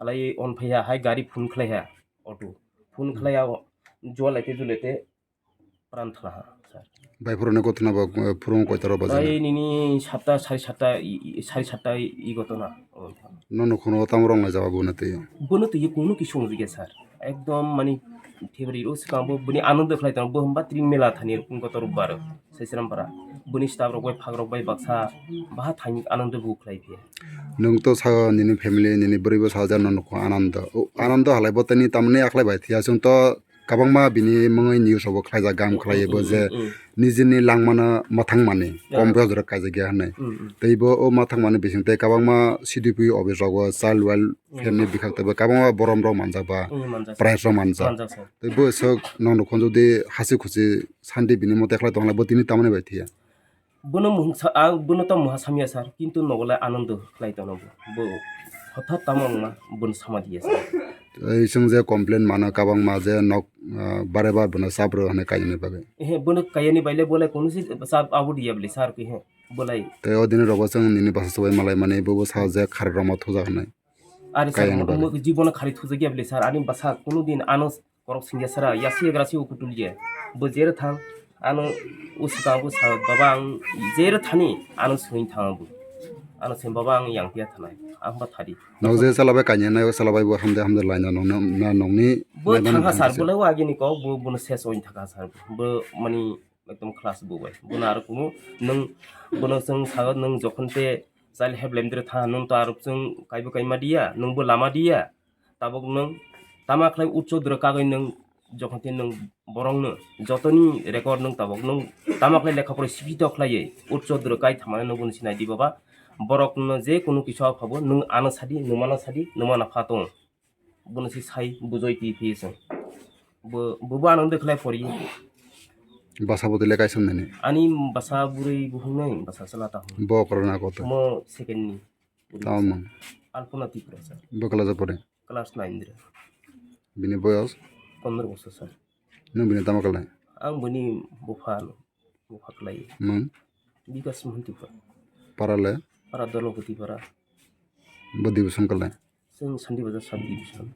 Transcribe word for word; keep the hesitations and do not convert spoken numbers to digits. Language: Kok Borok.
halai on phaiya hai gari phone khlaiya auto. Phone khlaiya o, jual laite julaite pran thana ha, sir. Bai phuruni gotna ba, eh, phurung koita rok bajana? Bai nini satta, sari satta, i, i, sari satta i, i gotna. Nono khono tamo rong lai jaba bono twi? Bono twi kunu kisu wngya, sir. Ekdom mani thebri o swkang bo bini anando khlai tongo. Bo hwnba tring mela thani gotor bar. Saisram para. Bini staff rok bai phak rok bai baksa baha thani anando bo khlai phiya. Nwng to sa nini family nini bwrwi bo sa ja nono kho anando. O, anando halai bo tani tamni akhlai bai thiya chwng to kwbangma bini mungwi news rogo khlaijak, gam khlaiwi bo je nijini langmano mwthangmani kom bwsajak kaijak ya hwnwi. Tei bo o mwthangmani bising tei kwbangma C D P office rogo child welfare ni bwkhak tei bo kwbangma borom rok manjak ba prize rok manjak. Tei bo sok nong rok jodi hasi khusi santi bini mote khlai tongla bo tini tamani bai thiya. Bono mungsa, ang bono to muha samya sir, kintu nogo lai anando khlai tono bo. Bo hothat tamo wngma bono sama diya sir. Ei chwng je complain mano kwbangma je nok, ah, bare bar bono chap rw hwnwi kainani bagwi. Ehe, bono kayani baile bolai kono si chap abo diya bwle sir ke he, bolai. Tei o dini rogo chwng nini bwsa chubai malai mani bo bo sa je khari roma thujak hwnwi. Ari sir, jibono khari thujakya bwle sir, ani bwsa kono din ano korok singya sara, yasi yagra si ukutul ye. Bo jere thang, ano usukang bo sa, baba ang jere thani, ano swing thang bo. Ano sen baba ang yang pia thanai, ang ba thadi. Nok je sala bai kanya na sala bai bo hamde hamde laina nong na nong ni. Bo thangha sir, bo lai wagi ni kok, bo bono ses oin thangha sir. Bo mani ekdom class bo bai. Bono aro kuno nung bono sung sago nung jokhon te child helpline dire tha nung to aro sung kaibo kaima dia, nung bo lama dia. Tabok nwng tama khlai ucho dwrwk kagwi nwng jokhon tei nwng borokno jotoni record nwng tabok nwng tama khlai lekha pore sikito khlaiwi ucho dwrwk kai thangmani nwng bono sinai di baba. Borokno je kunu kisa phabo nwng ano sadi, nwmano sadi, nwmano pha tong. Bono si sai bujoi twi phi se. Bo, bobo ano de khlai pori. Basa bo tele kaisa nani. Ani basa burui buhungnai basa sala ta. Bo korona koto. Mo second ni. Tamo mang. Alpona Tripura sir. Bo kala japore. Class nine dire. Bini boyos? Pondro bosor sir. Nwng bini tamo kalai? Ang bini bupha ano. Bupha kalai. Mang? Bikas Mohanty pa. Para le? Para Dolopati para. Bo division kalai? Chwng Shanti Bazar sub division.